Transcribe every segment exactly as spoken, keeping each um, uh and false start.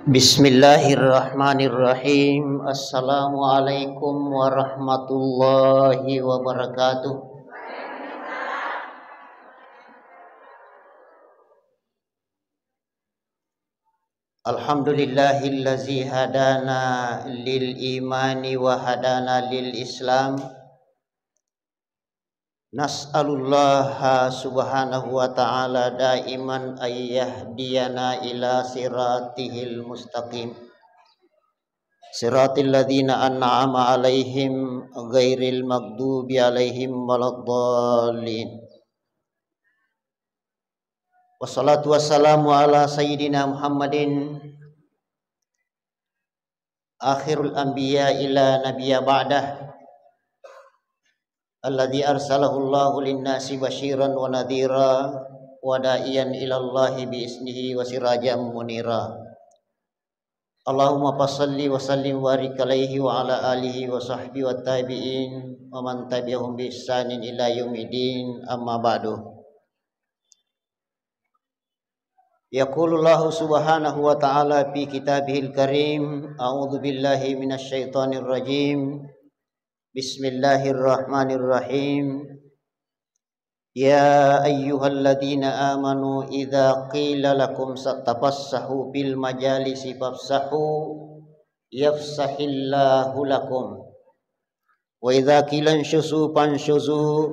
Bismillahirrahmanirrahim. Assalamualaikum warahmatullahi wabarakatuh. Alhamdulillahillazi hadana lil imani wa hadana lil islam. Nas'alullaha subhanahu wa ta'ala daiman ayyahdiyana ila siratihil mustaqim. Siratil ladzina an'ama alaihim ghairil maghdubi alaihim waladdallin. Wassalatu wassalamu ala sayyidina Muhammadin akhirul anbiya ila nabiyya ba'dah, alladzi arsalahu Allahu linnasi basyiran wa nadhira wa da'iyan ilallahi bi isnihi wa sirajan munira. Allahumma fasalli wa sallim wa barik alaihi wa ala alihi wa sahbihi wa tabi'in wa man tabi'ahum bi ihsanin ila yaumiddin, amma ba'du. Yaqulullahu subhanahu wa ta'ala fi kitabihil karim, a'udzu billahi minasy syaithanir rajim. Bismillahirrahmanirrahim. Ya ayyuhalladzina amanu idza qila lakum tafassahu fil majalisi fafsahu yafsahillahu lakum. Wa idza qila inshuzu fanshuzu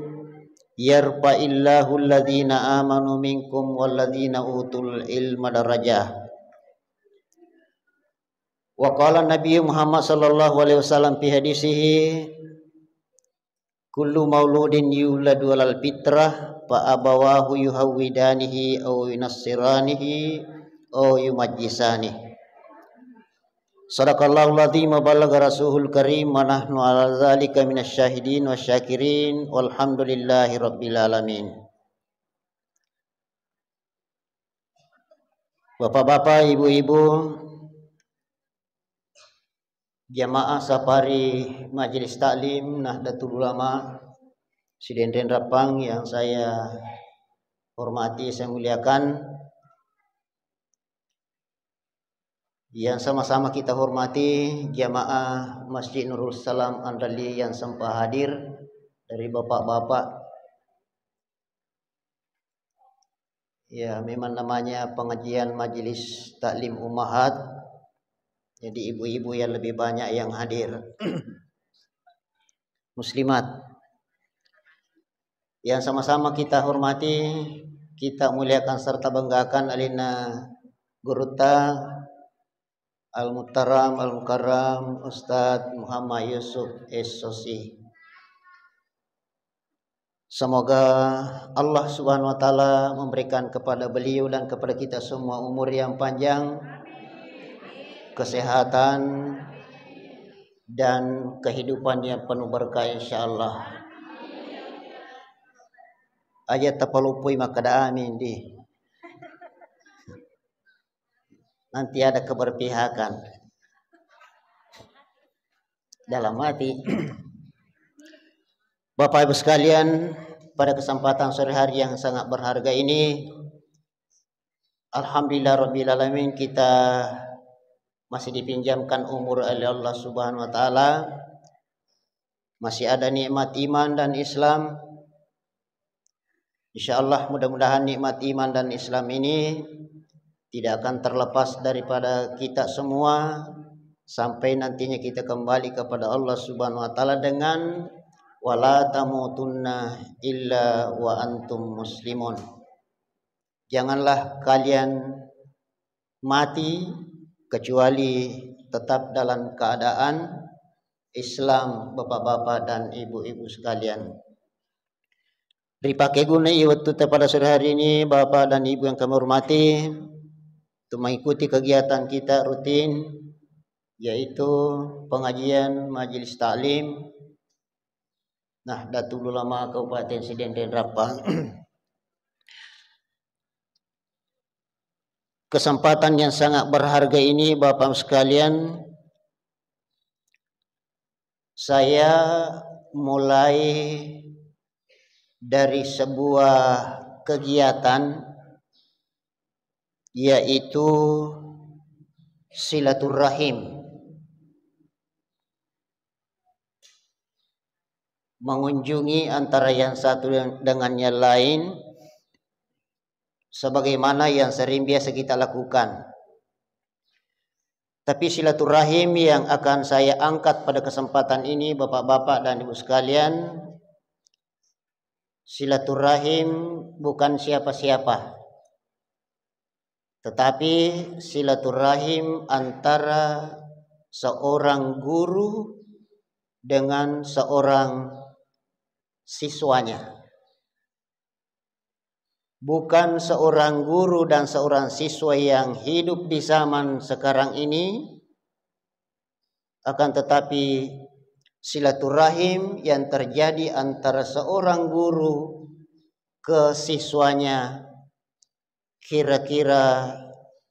yarfa'illahu alladzina amanu minkum walladzina utul ilma darajah. Wa qala Nabi Muhammad sallallahu alaihi wasallam fi hadisihi, kullu mauludin yuladu alal fitrah fa abawahu yuhawwidanihi aw yunassiranihi aw yumajjisanihi. Sadaqallahul azim wa ballagha rasulul karim wa nahnu ala dzalika minasy syahidin wasy syakirin walhamdulillahi rabbil alamin. Bapak-bapak, ibu-ibu, jamaah safari Majelis Taklim Nahdlatul Ulama Sidenreng Rappang yang saya hormati, saya muliakan, yang sama-sama kita hormati, jamaah Masjid Nurul Salam Anrali yang sempat hadir, dari bapak-bapak, ya, memang namanya pengajian Majelis Taklim Ummahat. Jadi ibu-ibu yang lebih banyak yang hadir. Muslimat. Yang sama-sama kita hormati, kita muliakan serta banggakan alinna gurutta Al-Muhtaram, Al-Mukarram, Ustadz Muhammad Yusuf S O C. Semoga Allah Subhanahu wa Ta'ala memberikan kepada beliau dan kepada kita semua umur yang panjang, kesehatan, dan kehidupan yang penuh berkah, insya Allah. Aja tapalupui makkeda amin di. Nanti ada keberpihakan dalam hati. Bapak Ibu sekalian, pada kesempatan sore hari yang sangat berharga ini, alhamdulillah rabbil alamin, kita masih dipinjamkan umur oleh Allah Subhanahu wa Ta'ala, masih ada nikmat iman dan Islam. Insya Allah, mudah-mudahan nikmat iman dan Islam ini tidak akan terlepas daripada kita semua sampai nantinya kita kembali kepada Allah Subhanahu wa Ta'ala dengan wala tamutunna illa wa antum muslimun. Janganlah kalian mati kecuali tetap dalam keadaan Islam, bapak-bapak dan ibu-ibu sekalian. Ripake gunai wettutta pada sore hari ini, Bapak dan Ibu yang kami hormati, untuk mengikuti kegiatan kita rutin, yaitu pengajian Majelis Taklim Nahdlatul Ulama Kabupaten Sidenreng Rappang. Kesempatan yang sangat berharga ini, Bapak sekalian, saya mulai dari sebuah kegiatan, yaitu silaturrahim, mengunjungi antara yang satu dengan yang lain, sebagaimana yang sering biasa kita lakukan. Tapi silaturahim yang akan saya angkat pada kesempatan ini, Bapak-bapak dan Ibu sekalian, silaturahim bukan siapa-siapa, tetapi silaturahim antara seorang guru dengan seorang siswanya. Bukan seorang guru dan seorang siswa yang hidup di zaman sekarang ini, akan tetapi silaturahim yang terjadi antara seorang guru ke siswanya kira-kira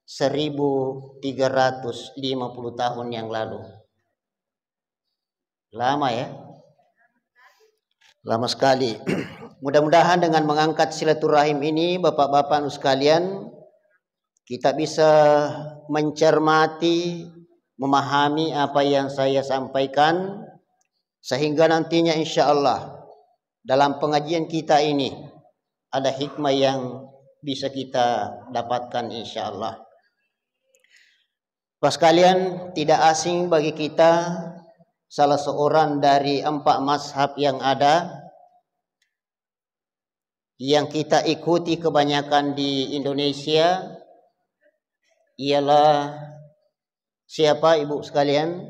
seribu tiga ratus lima puluh tahun yang lalu. Lama, ya? Lama sekali. Mudah-mudahan dengan mengangkat silaturahim ini, Bapak-bapak sekalian, kita bisa mencermati, memahami apa yang saya sampaikan, sehingga nantinya, insya Allah, dalam pengajian kita ini ada hikmah yang bisa kita dapatkan, insya Allah. Bapak sekalian, tidak asing bagi kita, salah seorang dari empat mazhab yang ada, yang kita ikuti kebanyakan di Indonesia, ialah siapa, Ibu sekalian?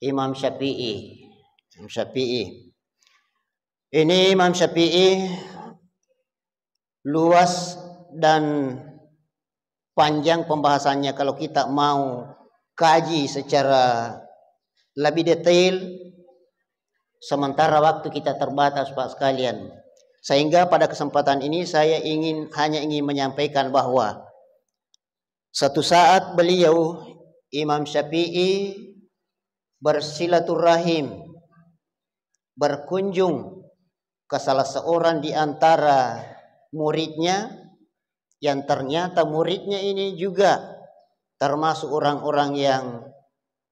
Imam Syafi'i. Imam Syafi'i. Ini Imam Syafi'i luas dan panjang pembahasannya. Kalau kita mau kaji secara lebih detail, sementara waktu kita terbatas, Pak sekalian. Sehingga pada kesempatan ini saya ingin, hanya ingin menyampaikan bahwa satu saat beliau, Imam Syafi'i, bersilaturahim, berkunjung ke salah seorang di antara muridnya, yang ternyata muridnya ini juga termasuk orang-orang yang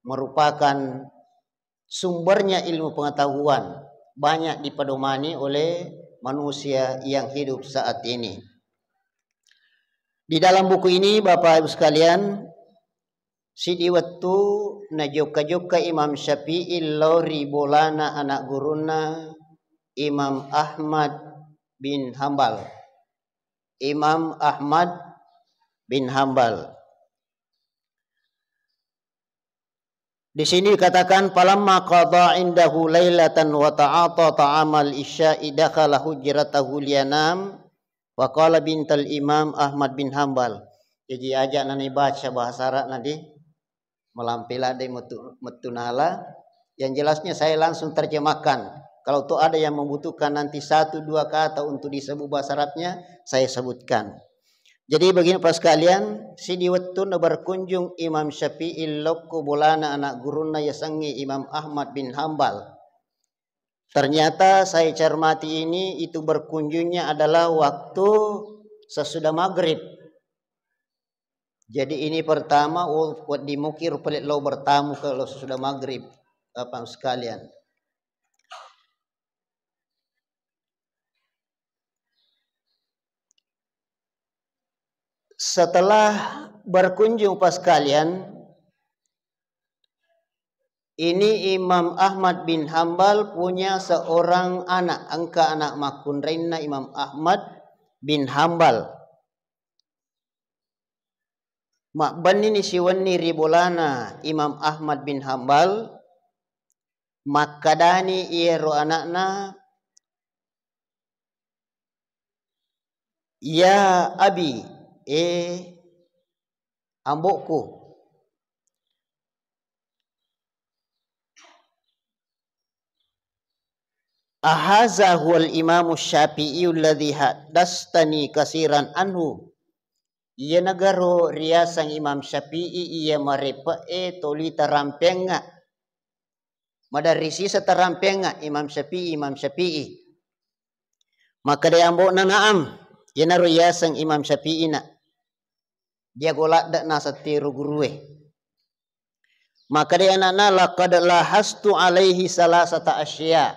merupakan sumbernya ilmu pengetahuan, banyak dipedomani oleh manusia yang hidup saat ini. Di dalam buku ini, Bapak Ibu sekalian, sidi wettu najokka-jokka Imam Syafi'i lao ri bolana anak gurunna Imam Ahmad bin Hambal. Imam Ahmad bin Hambal. Di sini dikatakan, "Falamma qada indahu lailatan wa ta'ata ta'amal isya'i dakhala hujratahu liyanam, wa qala bintal Imam Ahmad bin Hambal." Jadi, aja nani baca bahasa Arab nanti, malampe ladde metu, metu nala. Yang jelasnya saya langsung terjemahkan. Kalau tuh ada yang membutuhkan nanti satu dua kata untuk disebut bahasa Arabnya, saya sebutkan. Jadi begini, Pak sekalian, sidi wettunna berkunjung Imam Syafi'i lokko bolana anak gurunna yasengnge Imam Ahmad bin Hambal. Ternyata saya cermati ini, itu berkunjungnya adalah waktu sesudah maghrib. Jadi ini pertama, oh, wedding muki rupa lao bertamu kalau sesudah maghrib, Bapak sekalian. Setelah berkunjung, Pak sekalian, ini Imam Ahmad bin Hambal punya seorang anak, engka anak makkunrainna Imam Ahmad bin Hambal. Mabbennini siwenni ri bolana Imam Ahmad bin Hambal, makkadani iyaro anakna, "Ya abi, eh, ambo'ku, ahaza huwal Imamu Syafi'i alladhi haddastani kasiran anhu?" Iyanagaro riaseng Imam Syafi'i iya marepe'e toli tarampengnga. Maderri sisa tarampengnga Imam Syafi'i, Imam Syafi'i. Makkeda ambo'na, "Na'am, iyanaro yaseng Imam Syafi'ina." Jago ladde' naseng tiro gurue. Makkedai ana'na, "Laqad lahastu alaihi salasata asya."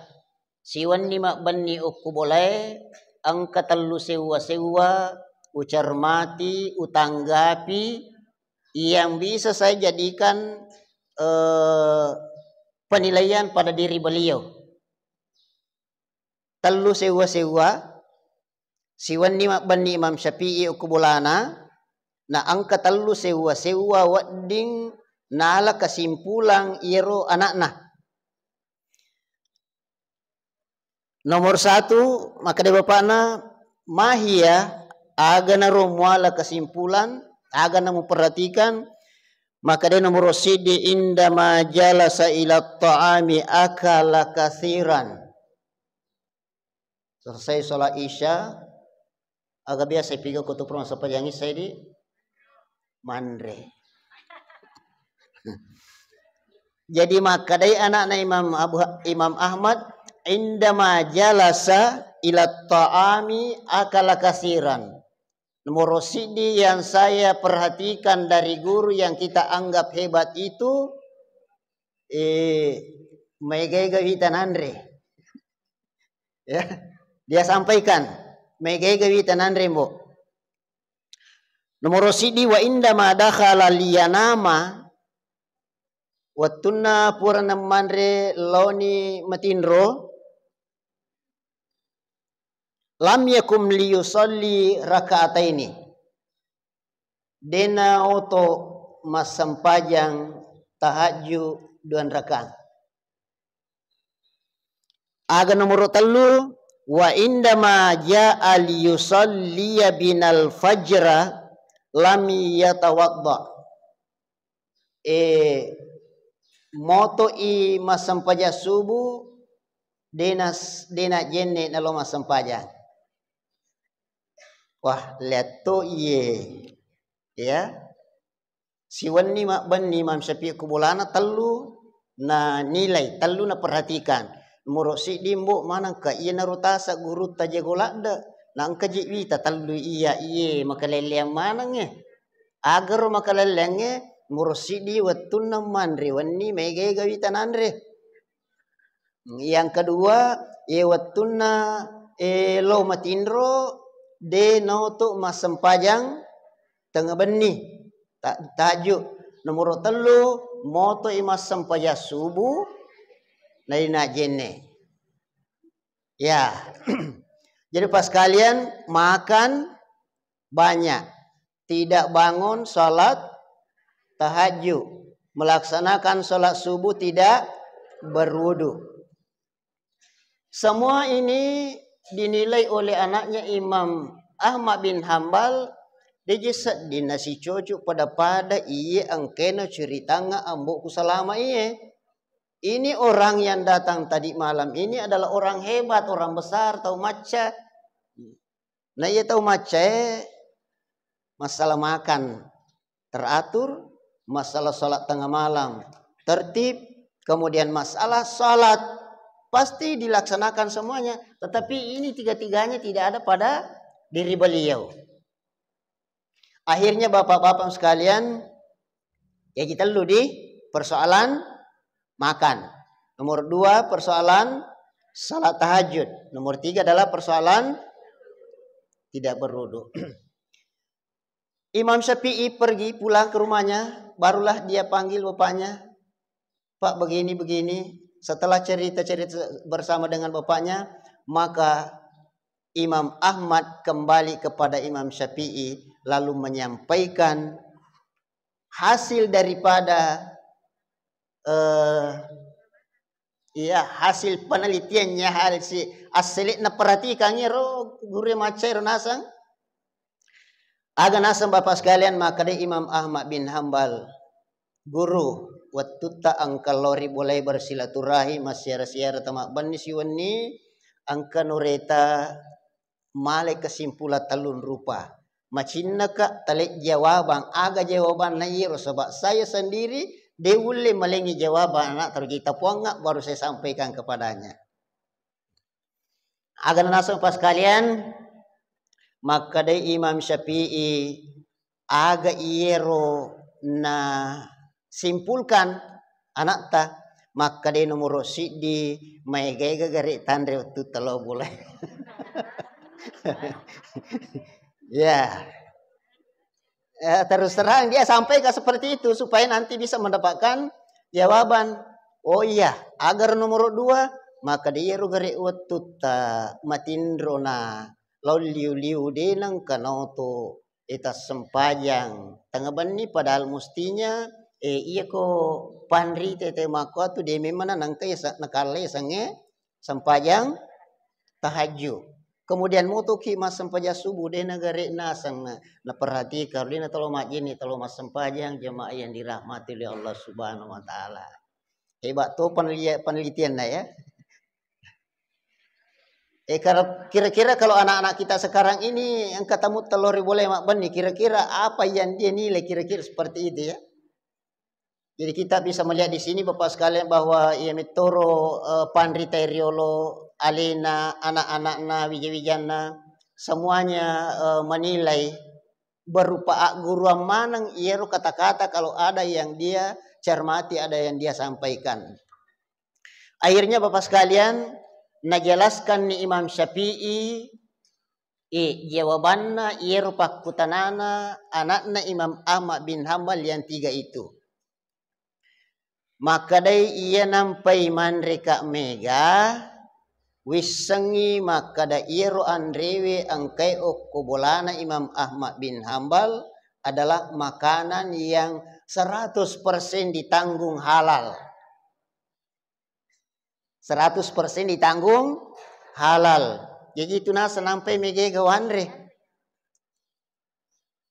Siwenni mabbenni okko bolae, engka tellu sewwa-sewwa ucermati, utanggapi, yang bisa saya jadikan, eh, penilaian pada diri beliau. Tellu sewwa-sewwa, siwenni mabbenni Imam Syafi'i okko bolana, na engka tellu sewwa-sewwa wedding nala kesimpulan iyaro ana'na. Nomor satu, makkeda bapakna, "Mahia, aga naro muala kesimpulan, aga namuperhatikan?" Makkeda nomor siddi, "Indama jalasa ila ta'ami akala kasiran." Selesai sholat Isya, aga biasa ipigau ko tu perang sepanjang Isya di manre. Jadi makkedai anakna Imam Abu, Imam Ahmad, "Indama jalasa ila ta'ami akala kasiran." Nomor siddi yang saya perhatikan dari guru yang kita anggap hebat itu, eh, maega-ega wita nanre. Ya, dia sampaikan, maega-ega wita nanre, Mbok. Nomor siddi, "Wa indama dakhala liyanama," wettunna pura namanre laoni matinro, "lam yakum liyusalli raka'ataini." Dena oto massempajang tahajju dua rakaat. Aga nomoro tellu, "Wa indama ja'a liyusalliya binal fajra lam yatawadda." Eh, moto'i massempajang subuh, dena, dena jenne nalo massempajang. Wah, letto iye. Ya. Siwenni mabbenni Imam Syafi'i ku bolana tellu na nilai, tellu na perhatikan. Nomoro siddi, Mbok, manengka iyanaro tasa gurutta jago ladde, na engka ji wita tellu iya iye makalelleang manengnge. Agaro makalelleangnge, nomoro siddi wettunna manre wenni maega-ega wita nanre. Yang kedua, iye wettunna, eh, lo matinro, de noto massempajang tengnga benni. Ta-, tahajud. Nomoro tellu, moto'i massempajang subuh, naina jenne. Ya. Jadi, Pak sekalian, makan banyak. Tidak bangun salat tahajud. Melaksanakan salat subuh tidak berwudu. Semua ini dinilai oleh anaknya Imam Ahmad bin Hambal, deje sedding nasicoco pada-pada iye engkena ceritangnga ambo'ku salama iye. Ini orang yang datang tadi malam ini adalah orang hebat, orang besar, tau macca. Na iya tau maccae, masalah makan teratur, masalah salat tengah malam tertib, kemudian masalah salat pasti dilaksanakan semuanya. Tetapi ini tiga-tiganya tidak ada pada diri beliau. Akhirnya, Bapak-bapak sekalian, jaji tellu di persoalan makan. Nomor dua, persoalan salat tahajud. Nomor tiga adalah persoalan tidak berwudu. Imam Syafi'i pergi pulang ke rumahnya, barulah dia panggil bapaknya, "Pak, begini-begini." Setelah cerita-cerita bersama dengan bapaknya, maka Imam Ahmad kembali kepada Imam Syafi'i, lalu menyampaikan hasil daripada, eh, iya, hasil penelitiannya, hasil assele'na perhatikan ero guru macca ero naseng. Aga naseng, Bapak sekalian, makkeda Imam Ahmad bin Hambal, "Guru, wettutta engka lao ri bolai bersilaturahim, massiara-siara tama benni siwenni, engka nureta male kesimpulan tellung rupa. Macinnaka tale jawabang, aga jawabanna iyero, sebab saya sendiri de ulle malengi jawabang anak terjita puangnga, baru saya sampaikan kepadanya." Aga naseng, Pak sekalian, makkedai Imam Syafi'i, aga iyero na simpulkan anakta, makkeda nomoro siddi, maega-ega gare tanre wettu telo bule. Ya. Eh, terus terang dia sampaikan seperti itu supaya nanti bisa mendapatkan jawaban. Oh iya, agar nomoro dua, maka dia ro gare wettu ta matinro na lao liu-liu de nengka naoto eta sempajang tengnga benni, padahal mustinya, eh, iya ko panrita te makkuatu de memang nangka ya sa-, nakalla ya sange sempajang tahajud. Kemudian motoki massempajang subuh, de nagare naseng na, naperhatikan, de na tolo majjeni, tolo massempajang jamaah yang dirahmati oleh Allah Subhanahu wa Ta'ala. Hebat tuh penelitian, penelitiannya ya. Eh, kalau kira-kira kalau anak-anak kita sekarang ini engka tamu telori boleh mak benni, kira-kira apa yang dia nilai kira-kira seperti itu ya? Jadi kita bisa melihat di sini Bapak sekalian bahwa iya mettoro, eh, panrita riolo alena, anak-anakna, wija-wijanna, semuanya, eh, menilai berupa agguruan maneng iyaro kata-kata kalau ada yang dia cermati, ada yang dia sampaikan. Akhirnya Bapak sekalian, najelaskan ni Imam Syafi'i, eh, jawabanna iyaro pakkutanana anakna Imam Ahmad bin Hambal yang tiga itu. Makkedai iya nampai manreka mega, wissengngi makkeda iyaro anrewe engkai okko bolana Imam Ahmad bin Hambal adalah makanan yang seratus persen ditanggung halal. Seratus persen ditanggung halal. Jadi itu nasa nampai mega wanre.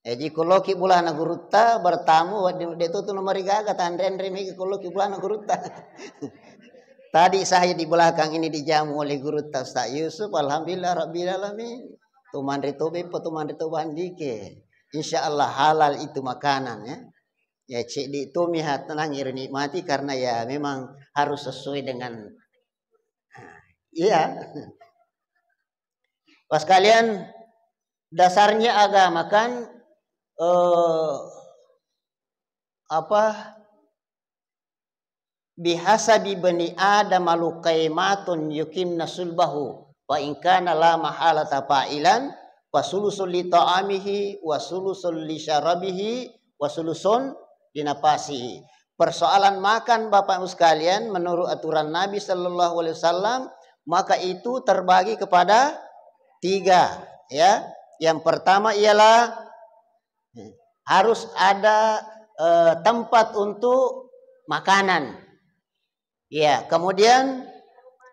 Jaji koloki bulana gurutta bertamu, de tu tu nomor gaga tanre-anre mega koloki bulana gurutta. Tadi saya di belakang ini dijamu oleh gurutta Ustaz Yusuf, alhamdulillah rabbil alamin. Tu manre to beppa, tu manre to bandike. Insya Allah halal itu makanan ya. Ya ceddi tu miha tenang iri nikmati karena ya memang harus sesuai dengan, iya. Pas kalian dasarnya agama kan, eh, apa, bihasabi bani Adam luqaimatun yuqimna sulbahu, fa in kana la mahalata fa'ilan, fa sulusun li ta'amihi, wa sulusun li syarabihi, wa sulusun li nafasihi. Persoalan makan Bapak Ibu sekalian, menurut aturan Nabi Shallallahu Alaihi Wasallam, maka itu terbagi kepada tiga, ya. Yang pertama ialah harus ada, eh, tempat untuk makanan. Ya, kemudian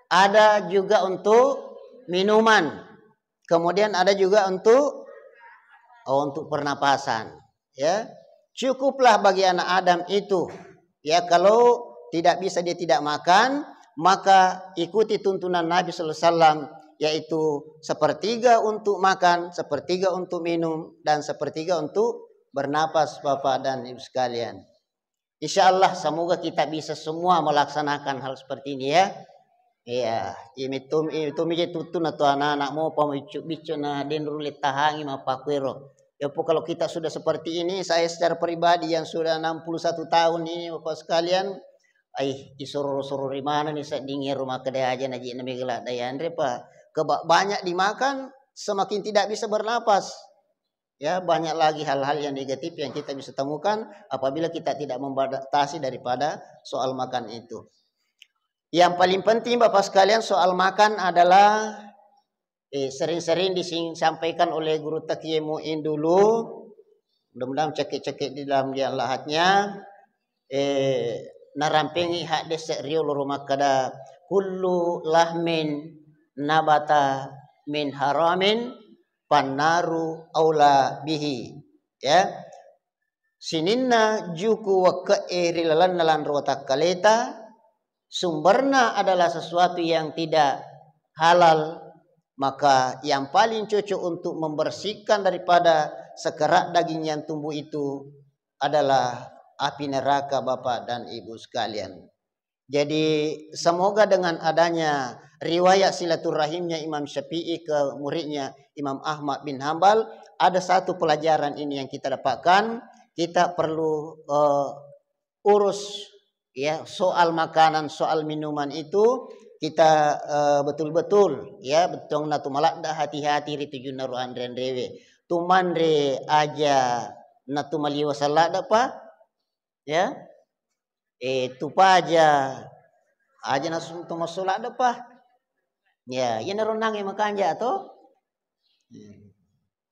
ada juga untuk minuman. Kemudian ada juga untuk, oh, untuk pernapasan. Ya, cukuplah bagi anak Adam itu. Ya, kalau tidak bisa dia tidak makan, maka ikuti tuntunan Nabi Sallallahu Alaihi Wasallam, yaitu sepertiga untuk makan, sepertiga untuk minum, dan sepertiga untuk bernapas, Bapak dan Ibu sekalian. Insya Allah, semoga kita bisa semua melaksanakan hal seperti ini, ya. Iya, iya, mitu, iya, mitu mije tuttu na tu anak-anak mopa mabiccu-biccu na denru letahangi mappakuero. Ya, po, kalau kita sudah seperti ini, saya secara pribadi yang sudah enam puluh satu tahun ini, Bapak sekalian, ai, isoro-soro ri mana nih sedding ero makkeda aja naji na megala daya anre pa. Keba-, banyak dimakan, semakin tidak bisa bernapas. Ya, banyak lagi hal-hal yang negatif yang kita bisa temukan apabila kita tidak membatasi daripada soal makan itu. Yang paling penting, Bapak sekalian, soal makan adalah, eh, sering-sering disampaikan oleh guru Takiye Muin dulu. Mudah-mudahan cekik-cekik di dalam dia lahatnya. Eh, narampengi hadis riolo ro makkeda, "Kullu lahmin nabata min haramin, fannaru aula bihi." Ya. Sininna juku wekke'e ri lalenna lanro watakkaleta, sumberna adalah sesuatu yang tidak halal, maka yang paling cocok untuk membersihkan daripada sekerat daging yang tumbuh itu adalah api neraka, Bapak dan Ibu sekalian. Jadi, semoga dengan adanya riwayat silaturahimnya Imam Syafi'i ke muridnya Imam Ahmad bin Hambal, ada satu pelajaran ini yang kita dapatkan, kita perlu, eh, urus, ya, soal makanan, soal minuman itu kita, eh, betul-betul, ya, bettuanna tu maladda, hati-hati ri tujunna ro anre-anrewe. Tu manre aja natu maliwa saladda pa, ya. Eh, tu paja aja nasu tu masoladda pa. Ya, iyanaro nange makanja to.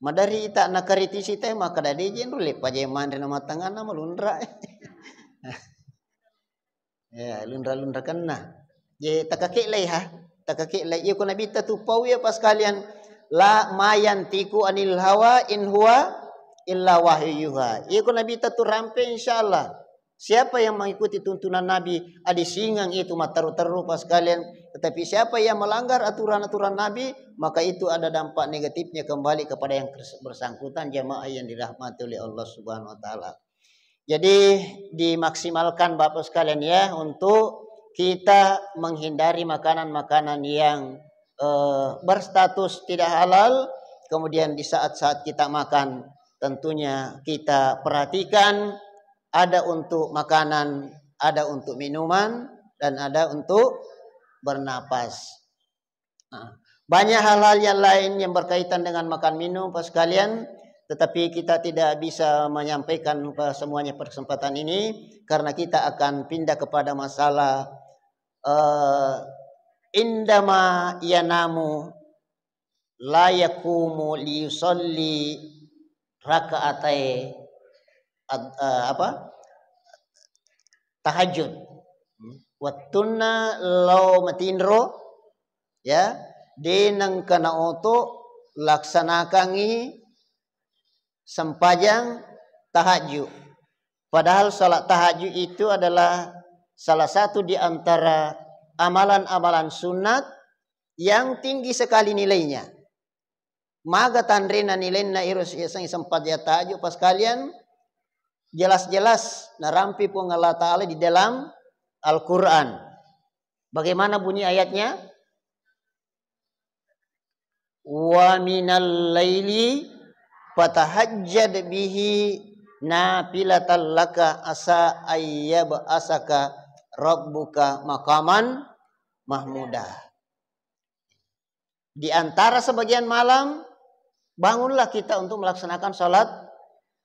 Madari ita nakaritisi te makkada de jenro le paja manre na matanganna malunra. Ya, lunra-lunra kenna. Je, takake'lai ha, takake'lai. Iya ko Nabitta tu pau ya pas kalian, la mayantiku anil hawa in huwa illa wahyu yuha. Iya ko Nabitta tu rampe, insyaallah. Siapa yang mengikuti tuntunan Nabi, adisingang itu matteru-teru pas kalian. Tetapi siapa yang melanggar aturan-aturan Nabi, maka itu ada dampak negatifnya kembali kepada yang bersangkutan, jamaah yang dirahmati oleh Allah Subhanahu wa Ta'ala. Jadi, dimaksimalkan Bapak sekalian ya, untuk kita menghindari makanan-makanan yang, eh, berstatus tidak halal. Kemudian di saat-saat kita makan, tentunya kita perhatikan ada untuk makanan, ada untuk minuman, dan ada untuk bernapas. Nah, banyak hal-hal yang lain yang berkaitan dengan makan minum, Pak sekalian, tetapi kita tidak bisa menyampaikan, eh, semuanya pada kesempatan ini karena kita akan pindah kepada masalah, eh, indama yanamu la yaqumu liyusalli rakaatai ad-, eh, apa? Tahajud. Wettunna lao matinro, ya, de nengka naoto laksanakangi sempajang tahajud. Padahal salat tahajud itu adalah salah satu di antara amalan-amalan sunat yang tinggi sekali nilainya. Maga tanrena nilainna iro si-, sempajang tahajud, Pak sekalian, jelas-jelas narampi Puang Allah Ta'ala di dalam Al-Quran. Bagaimana bunyi ayatnya? "Wa minal laili fatahajjad bihi nafilatan laka asa ayyab asaka rabbuka maqaman mahmuda." Di antara sebagian malam, bangunlah kita untuk melaksanakan salat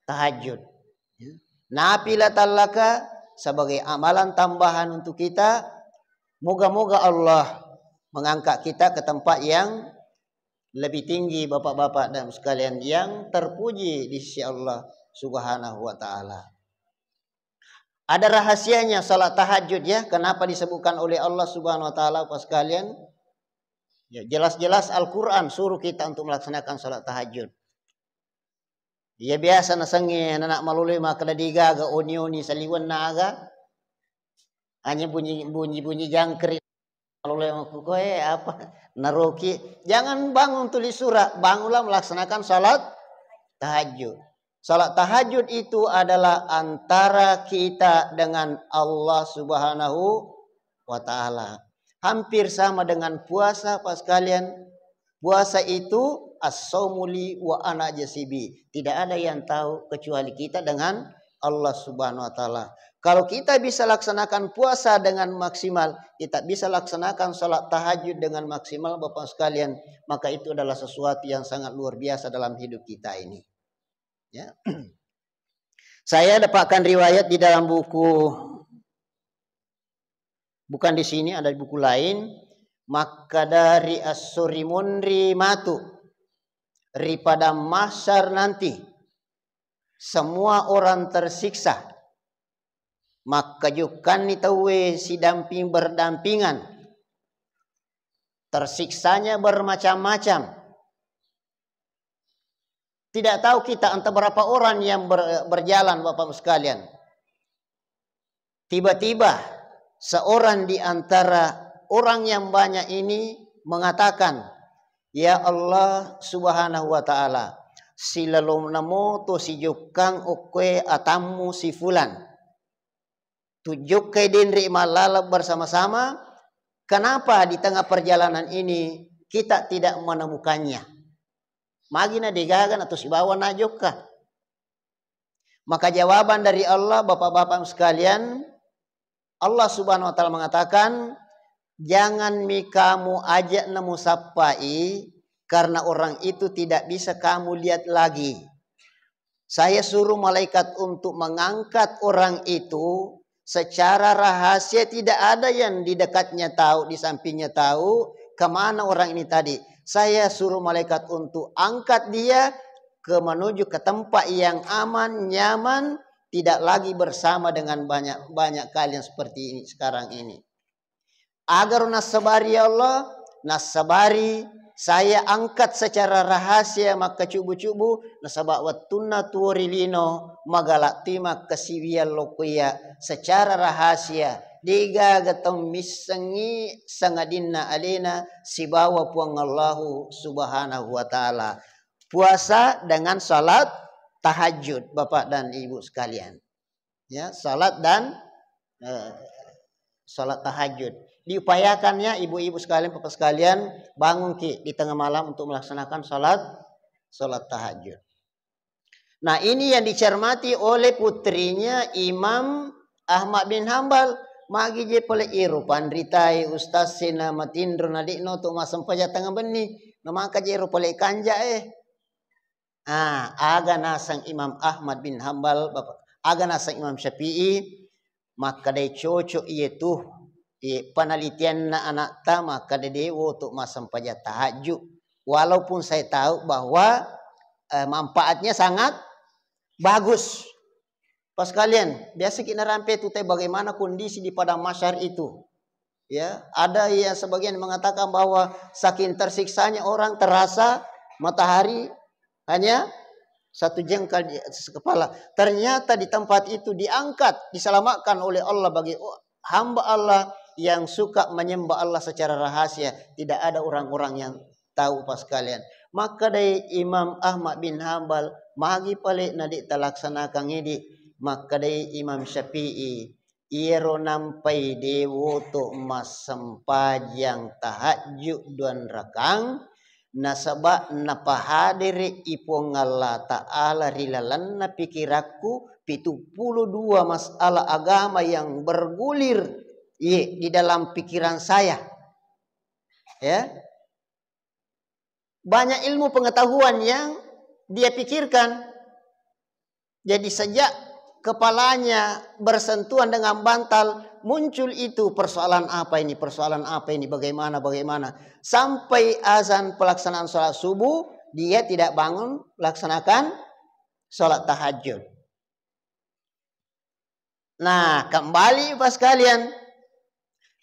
tahajud. Nafilatan laka, sebagai amalan tambahan untuk kita. Moga-moga Allah mengangkat kita ke tempat yang lebih tinggi, Bapak-bapak dan sekalian, yang terpuji di sisi Allah Subhanahu wa Ta'ala. Ada rahasianya salat tahajud, ya. Kenapa disebutkan oleh Allah Subhanahu wa Ta'ala, Pak sekalian? Ya, jelas-jelas Al-Quran suruh kita untuk melaksanakan salat tahajud. Iya, biasa nasengnge anak malolo makkeda digaga oni-oni saliwenna aga. Hanya bunyi, bunyi-bunyi jangkrik. Malolo makkukoe apa? Naroki. Jangan bangun tulis surah, bangunlah melaksanakan salat tahajud. Salat tahajud itu adalah antara kita dengan Allah Subhanahu wa Ta'ala. Hampir sama dengan puasa, Pak sekalian. Puasa itu as-saumu li wa ana ajzi bih. Tidak ada yang tahu kecuali kita dengan Allah Subhanahu wa Ta'ala. Kalau kita bisa laksanakan puasa dengan maksimal, kita bisa laksanakan salat tahajud dengan maksimal, Bapak sekalian, maka itu adalah sesuatu yang sangat luar biasa dalam hidup kita ini. Ya. Saya dapatkan riwayat di dalam buku, bukan di sini, ada di buku lain. Makkeda ri esso ri munri matu, ri padang mahsyar nanti, semua orang tersiksa. Makkajukkanni tauwe sidamping berdampingan. Tersiksanya bermacam-macam. Tidak tahu kita entah berapa orang yang ber-, berjalan, Bapak Ibu sekalian. Tiba-tiba seorang di antara orang yang banyak ini mengatakan, "Ya Allah Subhanahu wa Ta'ala, silalomna moto sijokkang okkoe atammu si fulan. Tujokkai denre mallaleng bersama-sama, Kenapa di tengah perjalanan ini kita tidak menemukannya? Magi na degaga na to sibawa na jokka. Maka jawaban dari Allah, Bapak-bapak sekalian, Allah Subhanahu wa Ta'ala mengatakan, "Jangan mi kamu ajak na musappai, karena orang itu tidak bisa kamu lihat lagi." Saya suruh malaikat untuk mengangkat orang itu secara rahasia, tidak ada yang di dekatnya tahu, di sampingnya tahu, kemana orang ini tadi. Saya suruh malaikat untuk angkat dia ke menuju ke tempat yang aman, nyaman, tidak lagi bersama dengan banyak, banyak kalian seperti ini sekarang ini. Agar nassabari, ya Allah, nassabari, saya angkat secara rahasia makkacubu-cubu, nasaba wettunna tuo ri lino, magala toi makkasiwiang lokkoya secara rahasia, degaga tau missengngi sangadinna alena sibawa Puang Allahu Subhanahu wa Ta'ala. Puasa dengan salat tahajud, Bapak dan Ibu sekalian. Ya, salat dan, eh, salat tahajud. Diupayakan, ya, ibu-ibu sekalian, bapak sekalian, bangun ki di tengah malam untuk melaksanakan salat, salat tahajud. Nah, ini yang dicermati oleh putrinya Imam Ahmad bin Hambal. Magi je pole iro panritai ustaz sena matinro na de'no to massempajang tengnga benni. Na maka je iro pole kanja, eh. Ah, aga naseng Imam Ahmad bin Hambal, Bapak, aga naseng Imam Syafi'i, makkedai cocok iye tu, iye penelitianna anakta, makkeda de woto massempajang tahajud. Walaupun saya tahu bahwa, eh, manfaatnya sangat bagus. Pas kalian, biasa kita rampe tu teh bagaimana kondisi di padang mahsyar itu. Ya, ada yang sebagian mengatakan bahwa saking tersiksanya orang terasa matahari hanya satu jengkal di atas kepala. Ternyata di tempat itu diangkat, diselamatkan oleh Allah bagi hamba Allah yang suka menyembah Allah secara rahasia. Tidak ada orang-orang yang tahu pas kalian. Makkedai Imam Ahmad bin Hambal, magi pale na de talaksanakan idi. Makkedai Imam Syafi'i, iyaro nampai de woto massempajang tahajud duan rakang, nasaba napahadere i Puang Allah Ta'ala ri lalenna pikirakku pitu puluh dua masalah agama yang bergulir, ye, di dalam pikiran saya. Ya. Banyak ilmu pengetahuan yang dia pikirkan. Jadi sejak kepalanya bersentuhan dengan bantal, muncul itu persoalan apa ini, persoalan apa ini, bagaimana, bagaimana. Sampai azan pelaksanaan sholat subuh, dia tidak bangun melaksanakan sholat tahajud. Nah, kembali Bapak sekalian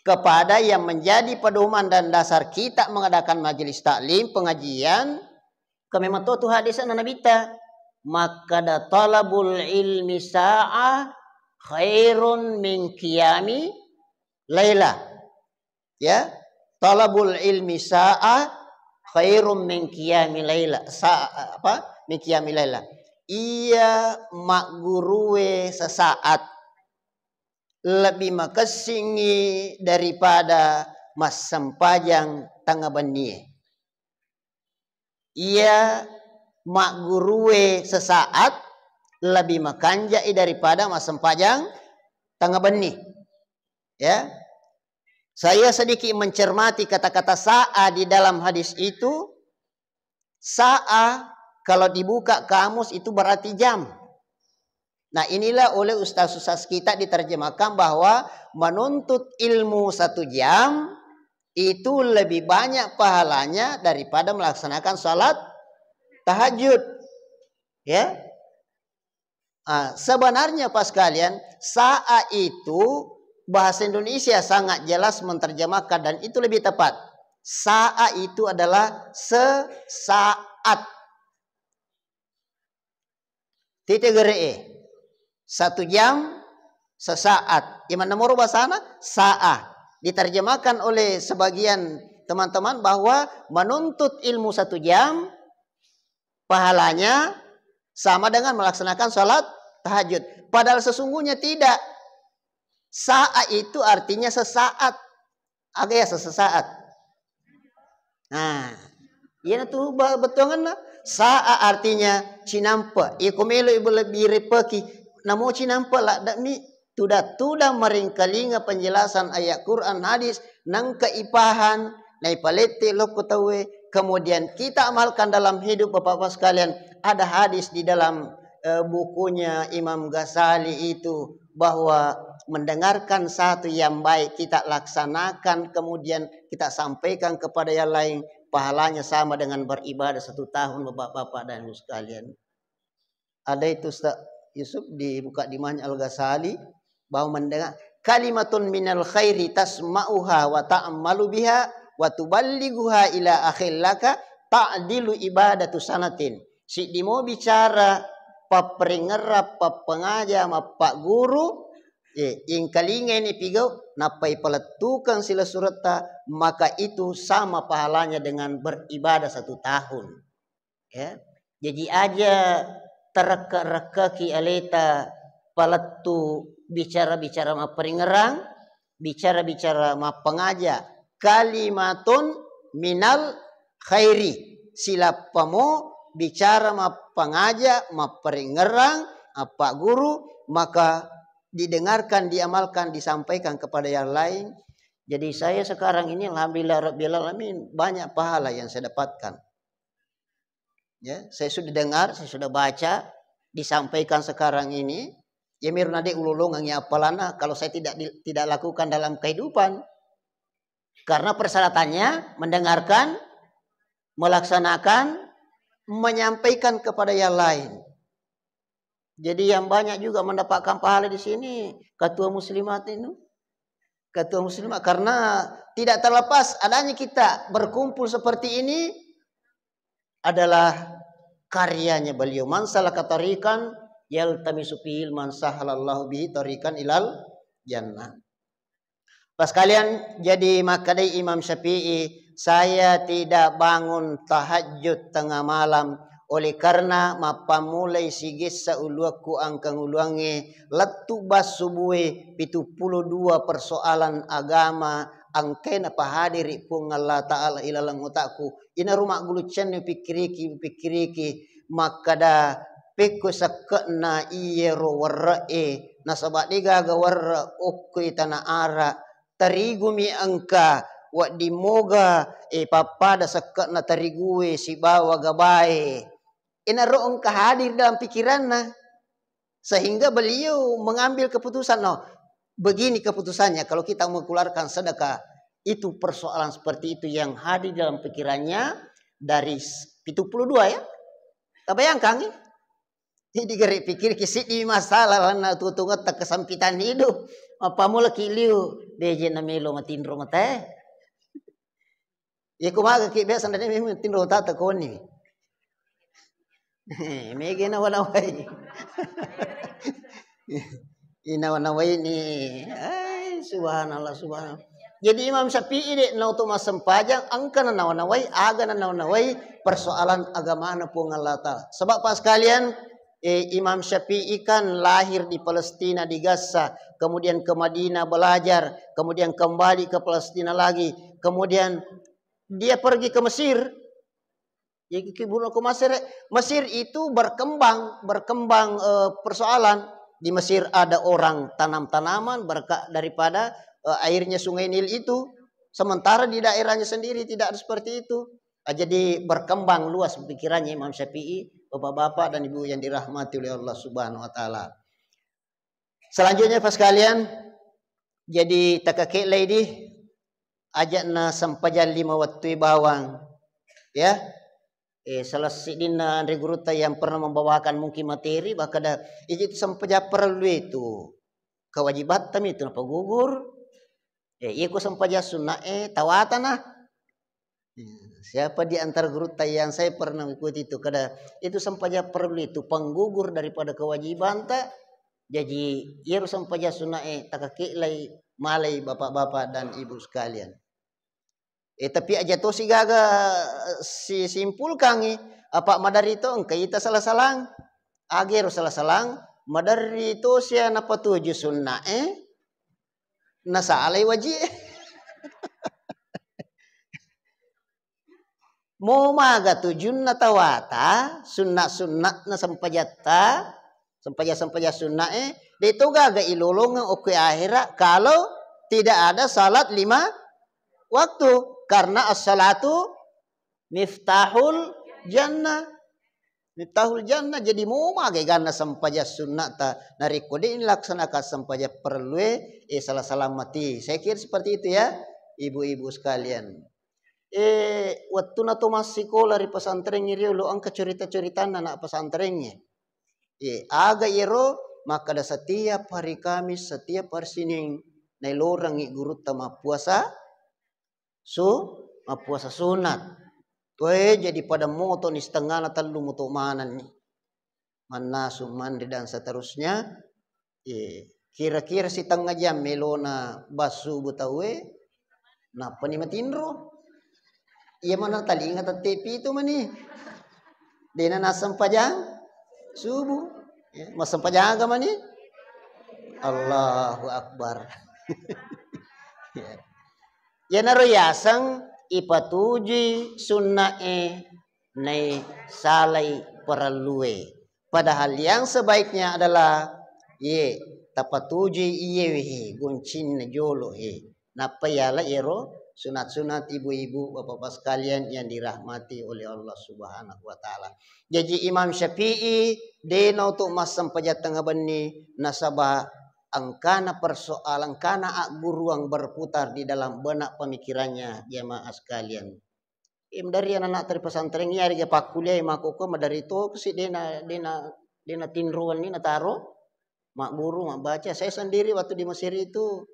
kepada yang menjadi pedoman dan dasar kita mengadakan majelis taklim, pengajian, ke memang tu hadis Nabi ta, makkeda talabul ilmi sa'ah khairun min qiyami lailah. Ya, talabul ilmi sa'ah khairum min qiyami laila. Sa-, apa? Min qiyami laila. Iya maggurue sesaat lebih makessingngi daripada massempajang tengnga bennie. Iya maggurue sesaat lebih makanjai daripada massempajang tengnga benni. Ya. Saya sedikit mencermati kata-kata sa'a di dalam hadis itu. Sa'a kalau dibuka kamus itu berarti jam. Nah, inilah oleh ustaz-ustaz kita diterjemahkan bahwa menuntut ilmu satu jam itu lebih banyak pahalanya daripada melaksanakan salat tahajud. Ya. Ah, sebenarnya Pak sekalian, sa'a itu bahasa Indonesia sangat jelas menerjemahkan dan itu lebih tepat. Sa'a itu adalah sesaat. Tite gere e. Satu jam, sesaat. Iman nomor bahasana, sa'a. Diterjemahkan oleh sebagian teman-teman bahwa menuntut ilmu satu jam, pahalanya sama dengan melaksanakan sholat tahajud. Padahal sesungguhnya tidak. Sa'a itu artinya sesaat. Aga ya sesaat. Nah, iyanatu ba-, bettuangenna. Sa'a artinya cinampe. Iko melo ibu lebbi repeki, namo cinampe ladde'mi tudang-tudang meringkalinga penjelasan ayat Quran, hadis, nangka ipahan, naipalette lokko tauwe, kemudian kita amalkan dalam hidup, Bapak-bapak sekalian. Ada hadis di dalam, eh, bukunya Imam Ghazali itu, bahwa mendengarkan satu yang baik kita laksanakan, kemudian kita sampaikan kepada yang lain, pahalanya sama dengan beribadah satu tahun, Bapak-bapak dan Ibu sekalian. Ada itu, Ustaz Yusuf, dibuka di mana Al-Ghazali, bahwa mendengar, "Kalimatun minal khairi tasma'uha wa ta'malu biha wa tuballighuha ila akhil laka ta'dilu ibadatu sanatin." Siddimo bicara papparingerra, pappangaja, mappaguru, eh, ingkalingai ni pigau, nappai palettukeng silessuretta, maka itu sama pahalanya dengan beribadah satu tahun. Ya. Jadi aja tarekka-rekkaki aleta palettu bicara-bicara mapparingerang, bicara-bicara mappangaja, kalimatun minal khairi, silappamo bicara mappangaja, mapparingerang, mappaguru, maka didengarkan, diamalkan, disampaikan kepada yang lain. Jadi saya sekarang ini, alhamdulillah rabbil alamin, banyak pahala yang saya dapatkan. Ya, saya sudah dengar, saya sudah baca, disampaikan sekarang ini. Ya, mirna de ulolongang ya apalana kalau saya tidak di-, tidak lakukan dalam kehidupan. Karena persyaratannya mendengarkan, melaksanakan, menyampaikan kepada yang lain. Jadi yang banyak juga mendapatkan pahala di sini ketua muslimat itu. Ketua muslimat, karena tidak terlepas adanya kita berkumpul seperti ini adalah karyanya beliau. "Man salaka tariqan yaltamisu fihi ilman sahalallahu bihi tariqan ilal jannah." Pas kalian, jadi makkedai Imam Syafi'i, "Saya tidak bangun tahajud tengah malam oleh karena mappammulai sigessa uluakku angkang uluangnge, lettu bassubue pitu pulo dua persoalan agama, angkae napahadiri Puang Allah Ta'ala ilaleng otakku. Inaro magguluccenni upikkiriki, upikkiriki, makkada, pekko sekke'na iyero werre'e, nasaba degaga werre' okkoi tana ara, tarigumi engka, wedding moga, eh, pappada sekke'na tarigue sibawa gabae." Inaro engka hadir dalam pikiranna, sehingga beliau mengambil keputusan, "No, begini keputusannya, kalau kita mengeluarkan sedekah, itu persoalan seperti itu yang hadir dalam pikirannya dari s-, pitu pulo dua ya." Tabayangkangngi? Jadi gare pikiriki siddi masalah lanna tutungetta kesempitan hidup. Mappammulaki liu, beje na melo matinro matae. Iya, ku magaki biasa ndede memang tinro tata koni. Mega nawa-nawai. Inawa-nawai ni. Ai, subhanallah, subhanallah. Jadi Imam Syafi'i de' nautu massempajang, engka nanawa-nawai, aga nanawa-nawai persoalan agamana Puang Allah Ta'ala. Sebab, Pak, sekalian, eh, Imam Syafi'i kan lahir di Palestina, di Gaza, kemudian ke Madinah belajar, kemudian kembali ke Palestina lagi, kemudian dia pergi ke Mesir. Jadi, kiburna ko Mesir, Mesir itu berkembang, berkembang, eh, persoalan. Di Mesir ada orang tanam tanaman berkat daripada, eh, airnya Sungai Nil itu. Sementara di daerahnya sendiri tidak ada seperti itu. Ah, jadi berkembang luas pikirannya Imam Syafi'i, bapak-bapak dan ibu yang dirahmati oleh Allah Subhanahu wa Ta'ala. Selanjutnya, Pak sekalian, jadi takake'lai di aja'na sempajang lima wettue bawang, ya. Eh, salah siddinna anre gurutta yang pernah membawakan mungkin materi, bahkan ada, itu sempajang parellu itu kewajibatta mi itu napagugur. Eh, iya ko sempajang sunna'e tawatana. Siapa di antara gurutta yang saya pernah mengikuti itu, kada, itu sempajang parellu itu penggugur daripada kewajibanta. Jadi, iyaro sempajang sunna'e takake'lai malai bapak-bapak dan ibu sekalian. Eh, tapi aja tosi gaga, eh, si-, simpulkangi, apa maderri to engka ita salah-salang. Agero salah-salang, maderri to sia napatuju sunna'e, nasalai waji'e. Mo maga tujunna tawata, sunna-sunna'na sempajatta, sempaja-sempaja sunna'e, de' to gaga ilolongeng okko ahera kalau tidak ada salat lima waktu. Karena as-salatu miftahul jannah. Miftahul jannah. Jadi mo maga ganna sempaja sunna'ta. Narekko de' ilaksanakan sempaja perlue, eh, salah-salah mati. Saya kira seperti itu ya, ibu-ibu sekalian. Eh, wettuna to massikola ri pesantrengnge riolo, engka cerita-ceritanna anak pesantrengnge. Eh, aga iyaro makkada setiap hari Kamis, setiap hari Senin, nailorangngi gurutta mappuasa su-, mappuasa sunat. Toe jadi pada moto ni setengana tellu moto manenni. Mannasu, manre, dan seterusnya. Ye, kira-kira sitengnga jam melona bassubu tauwe, nappani matinro. Iya mana talinga tette pitu mani. Dena nassempajang subuh. Ya, massempajang aga mani? Allahu Akbar. Ya. Iyanaro yaseng ipatujui sunna'e nai salai parellue. Padahal yang sebaiknya adalah ye tapatujui iyewe he, goncinna jolo he. Nappa yala iyaro sunat-sunat ibu-ibu, bapak-bapak sekalian yang dirahmati oleh Allah Subhanahu wa Ta'ala. Jaji Imam Syafi'i dena untuk massempajang tengnga benni, nasaba engkana persoalan, engkana agguruang berputar di dalam benak pemikirannya, jamaah sekalian. Em, dari anak-anak dari pesantren iya, riga pakkuliah, makkokko madari to, kasi dena, dena, dena tinroan ni nataro, magguru, mabbaca. Saya sendiri waktu di Mesir itu,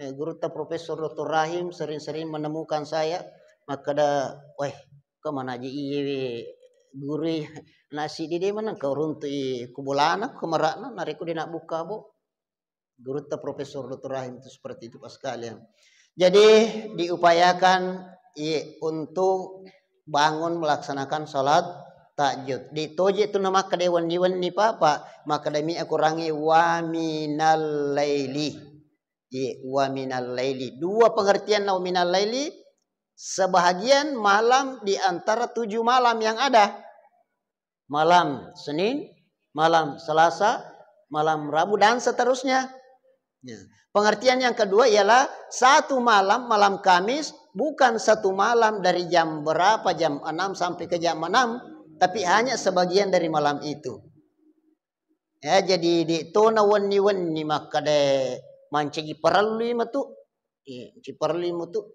eh, gurutta Profesor Doktor Rahim sering-sering menemukan saya, makkada, "Weh, ke mana aja iye guru, nasi di dema nang kau runtu i kubolana, kemerana, narekko dena buka bo." Gurutta Profesor Doktor Rahim itu seperti itu, Pak, sekalian. Jadi, diupayakan, iya, untuk bangun melaksanakan salat tahajud. Ditoje tu namakkeda wenni-wenni, Pak, Pak, makkeda mi akurangi wa minal laili. Iya, wa minal laili. Dua pengertian wa minal laili, sebahagian malam di antara tujuh malam yang ada. Malam Senin, malam Selasa, malam Rabu, dan seterusnya. Ya. Pengertian yang kedua ialah satu malam, malam Kamis, bukan satu malam dari jam berapa, jam enam sampai ke jam enam, tapi hanya sebagian dari malam itu. Ya, jadi di tona wenni-wenni makkada mancaji parellui matu. Iya, ciparellui matu.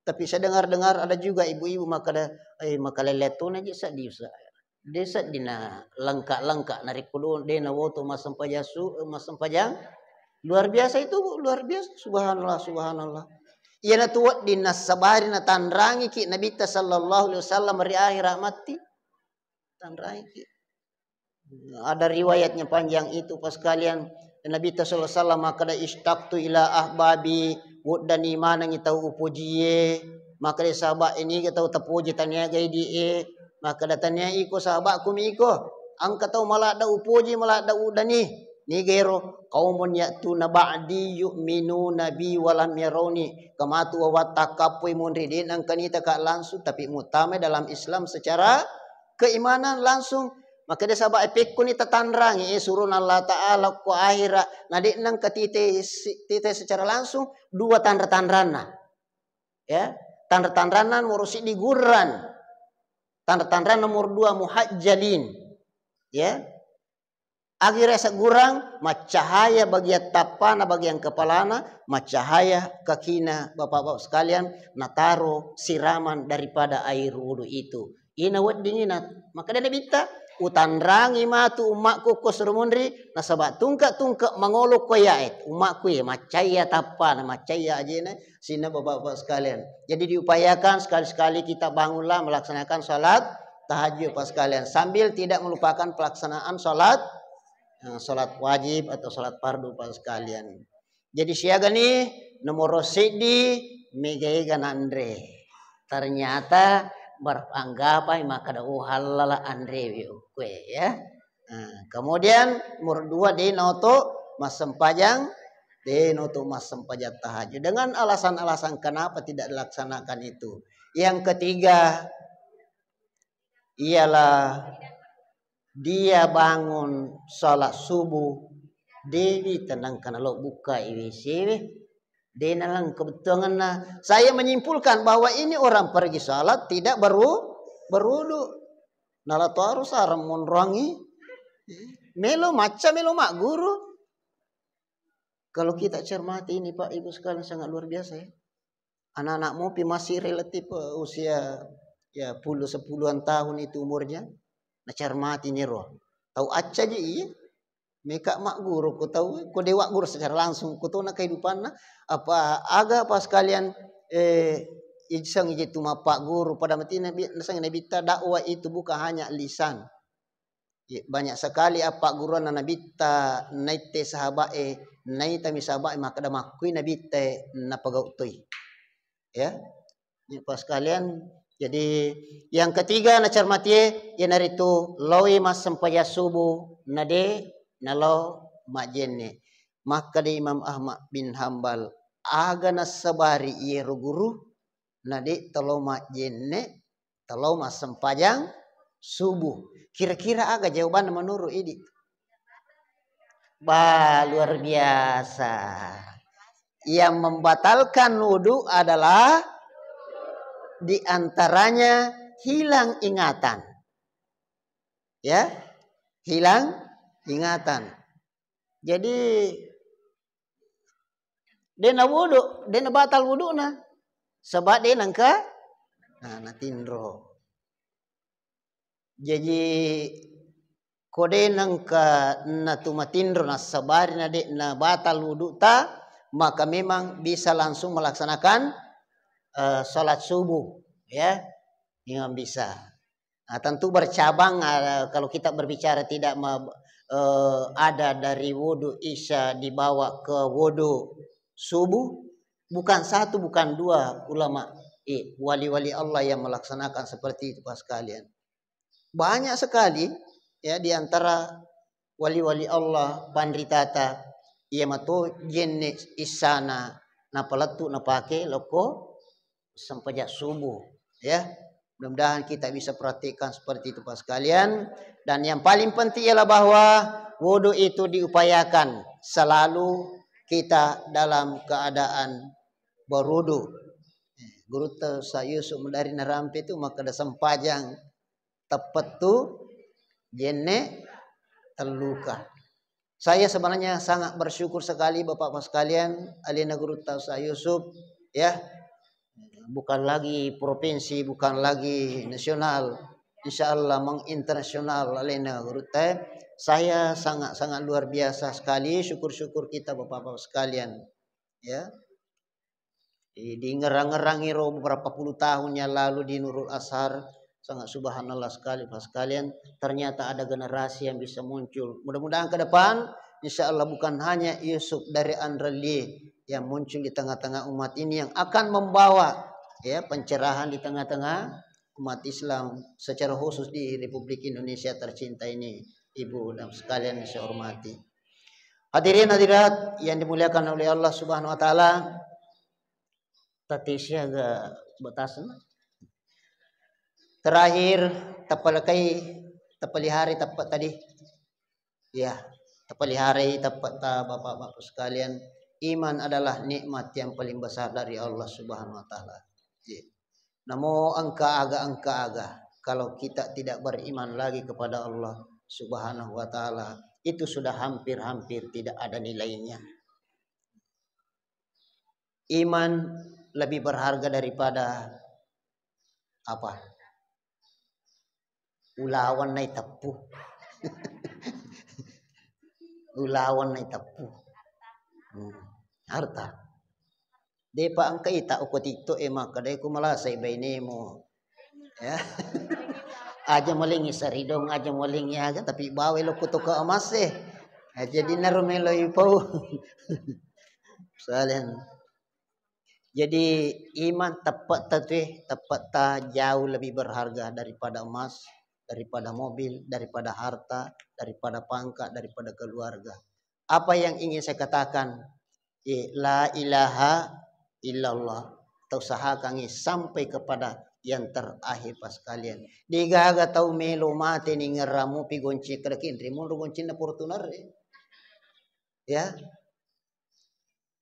Tapi saya dengar-dengar ada juga ibu-ibu makkada, "Eh, makalele tona je seddi, Ustaz." De seddina lengka-lengka narekko do-, de nawoto massempajang su-, massempajang. Luar biasa itu, Bu, luar biasa. Subhanallah, subhanallah. Iyanatu wedding nassabari natanrangiki Nabitta sallallahu alaihi wasallam ri akhira matti. Tanrangiki. Ada riwayatnya panjang itu, Pak sekalian. Nabitta sallallahu alaihi wasallam makkada, "Ishtaqtu ila ahbabi," weddani manengi tau upojie. Makkada sahabat, "Iniga tau tapoji tania gaidi e?" Makkada, "Tania iko sahabatku mi iko. Engka tau maladda upoji, maladda uddani." Niga ero? "Qaumun ya'tuna ba'di yu'minuna bi wa lam yarawni." Kamatu wawatta kappoi monri, de nengka nitaka langsung, tapi muttama dalam Islam secara keimanan langsung. Makkeda sahabat, "Eh, pekkoni tatanrangi, eh, surona Allah Ta'ala ko akhira, na de nengka tite si-, tite secara langsung, dua tanra-tanranna." Ya, tanra-tanranna nomoro siddi gurran. Tanra-tanranna nomor dua muhajjalin. Ya. Akhirnya segurang, maccahaya bagian tappana, bagian kepalana, maccahaya kakina, Bapak-bapak sekalian, nataro siraman daripada air wudhu itu. Ina wedding ina, maka dia Nabitta, "Utanrangi matu ummakku ko suruh munri, nasaba tungke-tungke mangolo ko yaet, ummakku ya, maccaya tappana, maccaya ajena." Sehingga Bapak-bapak sekalian, jadi diupayakan sekali-sekali kita bangunlah melaksanakan salat tahajud, Pak sekalian, sambil tidak melupakan pelaksanaan salat, eh, salat wajib atau salat fardu, Pak sekalian. Jadi siaga nih, nomor siddi, mega-ega nanre. Ternyata beranggapan makkada, "Oh, halala anre wi kue," ya. Nah, kemudian nomor dua, de noto massempajang, de noto massempajang tahajud. Dengan alasan-alasan kenapa tidak dilaksanakan itu. Yang ketiga, Ialah dia bangun salat subuh, dewi tenang kana lo buka iwe sewe, dena lang kebetulanna. Saya menyimpulkan bahwa ini orang pergi salat tidak beru-, berudu. Nala taru sarang monroangi. Melo macca, melo magguru. Kalau kita cermati ini, Pak, Ibu sekalian, sangat luar biasa, ya. Anak-anak mopi masih relatif, eh, usia, ya, puluh, sepuluhan tahun itu umurnya. Nacermati niro. Tau acca je, iya. Meka magguru ko tau, ko dewa guru secara langsung, ko tona kehidupanna, apa aga apa sekalian, eh, ijsang ije tu mappagguru, pada mati Nabi, nasang Nabitta dakwah itu bukan hanya lisan. Iya, banyak sekali appagguruanna Nabitta, naitte sahabat e, naitami sahabat e, makkeda makkui Nabitta e, napagau toi. Ya, ini Pak sekalian. Jadi yang ketiga nacermatie, iyanaritu loi massempajang subuh, nade nalo majjenne. Makkeda Imam Ahmad bin Hambal, aga nassabari iyero guru, nade telo majjenne, telo massempajang subuh. Kira-kira aga jawabanna menurut idi? Bah, luar biasa. Yang membatalkan wudhu adalah di antaranya hilang ingatan. Ya, hilang ingatan. Jadi, dena wudhu, dena batal wudhuna. Sebab dena engka, nah, natinro. Jaji, ko de nengka natu matinro nassabari na de na batal wudu'ta, maka memang bisa langsung melaksanakan, eh, salat subuh, ya. Memang bisa. Nah, tentu bercabang, eh, kalau kita berbicara tidak me-, eh, ada dari wudu isya dibawa ke wudu subuh, bukan satu, bukan dua ulama, eh, wali-wali Allah yang melaksanakan seperti itu, Pak sekalian. Banyak sekali, ya, di antara wali-wali Allah, panritata, iya mato jenne issana napalettu napake lokko sempajang subuh, ya. Mudah-mudahan kita bisa perhatikan seperti itu, Pak sekalian. Dan yang paling penting ialah bahwa wudu itu diupayakan selalu kita dalam keadaan berwudu. Gurutta Ustaz Yusuf dari narampe tu makkeda sempajang teppettu jenne telluka. Saya sebenarnya sangat bersyukur sekali Bapak-bapak sekalian, alena Gurutta Ustaz Yusuf, ya. Bukan lagi provinsi, bukan lagi nasional. Insya Allah menginternasional alena Gurutta. Saya sangat-sangat luar biasa sekali, syukur-syukur kita Bapak-bapak sekalian, ya. Di, di ngerang-ngerang iro beberapa puluh tahun yang lalu di Nurul Azhar, sangat subhanallah sekali, Pak sekalian, ternyata ada generasi yang bisa muncul. Mudah-mudahan ke depan, insya Allah bukan hanya Yusuf dari Anralie yang muncul di tengah-tengah umat ini yang akan membawa, ya, pencerahan di tengah-tengah umat Islam secara khusus di Republik Indonesia tercinta ini, Ibu dan sekalian yang saya hormati. Hadirin hadirat yang dimuliakan oleh Allah Subhanahu wa Ta'ala, tadi siaga batasna. Terakhir, tapalekai, tapelihara teppet tadi. Ya, tapeliharai teppetta, Bapak-bapak sekalian. Iman adalah nikmat yang paling besar dari Allah Subhanahu wa Ta'ala. Ya. Namo engka aga, engka aga, kalau kita tidak beriman lagi kepada Allah Subhanahu wa Ta'ala, itu sudah hampir-hampir tidak ada nilainya. Iman lebih berharga daripada apa? Ulawan naiteppu. Ulawan naiteppu. Hmm. Harta. Depa engka ita uko TikTok e makkeda ku malasai bainemu. Ya. Aja malingi saridong, aja malingi aga, tapi bawa lo kutuka emas e. Nah, jadi naro melo ipau. Salen. Jadi iman teppetta tu, teppetta jauh lebih berharga daripada emas, daripada mobil, daripada harta, daripada pangkat, daripada keluarga. Apa yang ingin saya katakan? Eh, la ilaha illallah. Kita usahakan ini sampai kepada yang terakhir, Bapak sekalian. Degaga tau melo mate ningerramu pi gonceng kada kinri monro goncenna Fortuner, eh. Ya.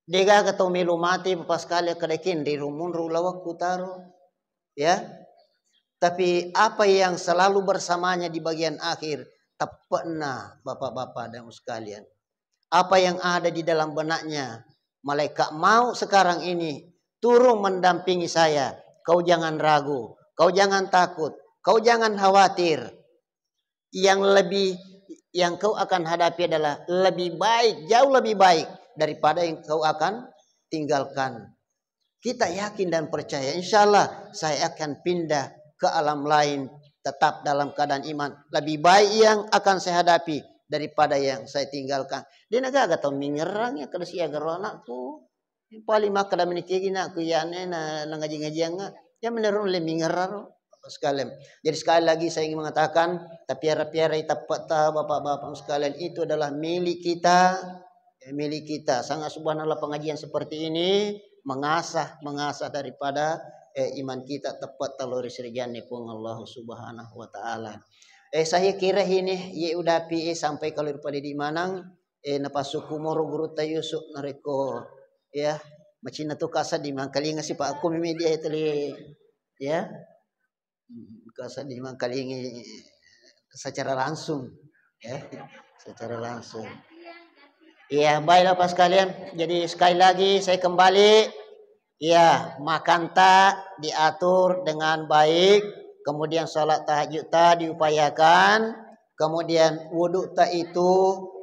Degaga tau melo mate, Bapak sekalian, kada kinri ro monro ulawakku taro. Ya. Tapi apa yang selalu bersamanya di bagian akhir, teppe'na, Bapak-bapak dan Ibu sekalian. Apa yang ada di dalam benaknya, malaikat maut sekarang ini turun mendampingi saya. Kau jangan ragu, kau jangan takut, kau jangan khawatir. Yang lebih, yang kau akan hadapi adalah lebih baik, jauh lebih baik daripada yang kau akan tinggalkan. Kita yakin dan percaya, insya Allah saya akan pindah ke alam lain, tetap dalam keadaan iman. Lebih baik yang akan saya hadapi daripada yang saya tinggalkan. De'na gaga tau mingerrang ya, kada siaga ro anakku. Paling makkeda menikigi nakku iyane na, na ngaji-ngajianga. Ya menurut le mingerrang ro. Bapak sekalian. Jadi sekali lagi saya ingin mengatakan, tapiara-piara teppetta, Bapak-bapak sekalian, itu adalah milik kita, ya, milik kita. Sangat subhanallah, pengajian seperti ini mengasah, mengasah daripada, eh, iman kita teppetta lao ri sirijanna Puang Allah Subhanahu wa Ta'ala. Eh, saya kira ini, ye udapi, eh, sampai kalau pada di manang, eh, napasukku moro Gurutta Yusuf narekko, ya, macinna tu kasa di mangkalinga sipa aku media itu li, ya. Engka seddi mangkalingi secara langsung, ya, secara langsung. Iya, baiklah Bapak sekalian. Jadi sekali lagi saya kembali, ya, makanta diatur dengan baik, kemudian sholat tahajud ta diupayakan, kemudian wudhu ta itu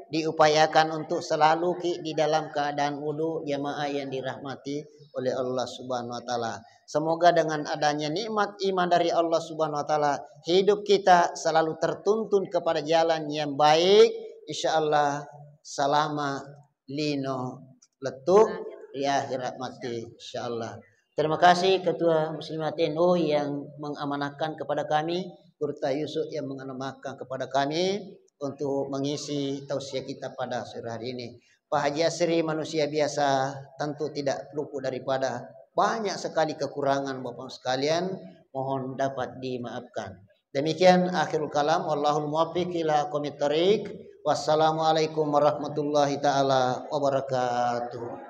diupayakan untuk selalu ki di dalam keadaan wudhu, jamaah yang dirahmati oleh Allah Subhanahu wa Ta'ala. Semoga dengan adanya nikmat iman dari Allah Subhanahu wa Ta'ala, hidup kita selalu tertuntun kepada jalan yang baik. Insya Allah salama lino lettu ri akhirat mati, insya Allah. Terima kasih Ketua Muslimat N U yang mengamanahkan kepada kami, Gurutta Yusuf yang mengamanahkan kepada kami untuk mengisi tausiah kita pada sore hari ini. Pak Haji Asri manusia biasa, tentu tidak luput daripada banyak sekali kekurangan Bapak sekalian, mohon dapat dimaafkan. Demikian akhirul kalam, wallahul muwaffiq ila aqwamit thariq. Wassalamualaikum warahmatullahi taala wabarakatuh.